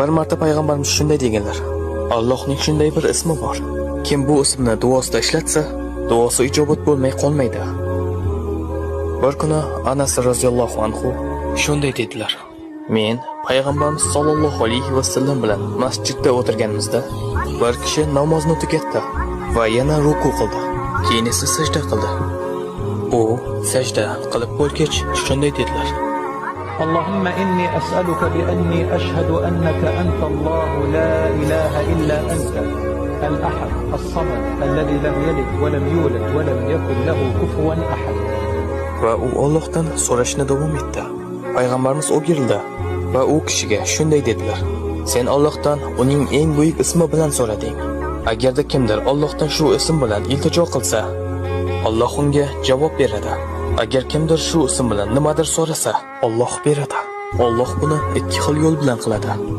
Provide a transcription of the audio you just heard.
Bir marta payg'ambarimiz shunday deganlar: Allohning shunday bir ismi bor. Kim bu ismni duosida ishlatsa, duosi ijobat bo'lmay qolmaydi. Bir kuni Anas roziyallohu anhu shunday dedilar: Men payg'ambarimiz sollallohu alayhi vasallam bilan masjidda o'tirganimizda bir kishi namozni tugatdi va yana ruku qildi. Keyin esa sajda qildi. U sajda qilib bo'lgach shunday dedilar: اللهم إني أسألك بأني أشهد أنك أنت الله لا إله إلا أنت الأحد الصمد الذي لم يلد ولم يولد ولم يكن له كفوا أحد. Va u Allohdan so'rashni davom etdi. Payg'ambarimiz o'girildi va u kishiga shunday dedilar: Sen Allohdan uning eng buyuk ismi bilan so'rading. Agarda kimdir Allohdan shu ism bilan iltijo qilsa, Alloh unga javob beradi. Agar kimdir shu ism bilan nimadir so'rasa, Alloh beradi. Alloh buni ikki xil yo'l bilan qiladi.